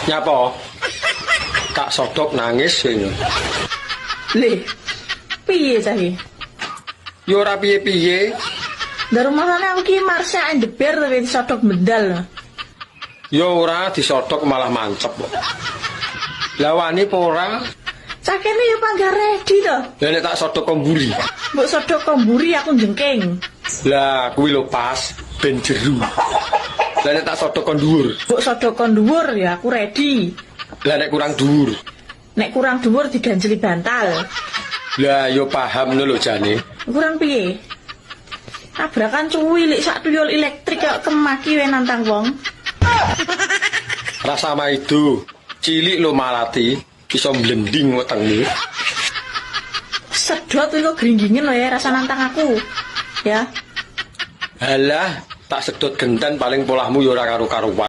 Nyapa? Tak sodok nangis sing. Le. Piye cah iki? Yo ora piye-piye. Lah rumasane aku ki Marsha and the Bear tapi disodok bendal. Yo ora disodok malah mancep kok. Lah wani apa ora? Cah kene yo panggah ready to. Lah nek tak sodok ko mburi. Mbok sodok ko mburi aku jengking. Lah kuwi lho pas ben jeru. Lah nek tak sodok ko dhuwur. Mbok sodok ko dhuwur ya aku ready. Lah nek kurang dhuwur. Nek kurang dhuwur diganjeli bantal. Lah yo paham lho jane. Kurang piye? Tabrakan cuwilik sak tuyul elektrik kok kemaki we nantang wong. Rasa maido. Cilik lho malati iso mblending wetengmu. Sedot kuwi kok gringgingen lho ya rasa nantang aku. Ya. Halah, tak sedot genten paling polahmu yo ora karu-karuan.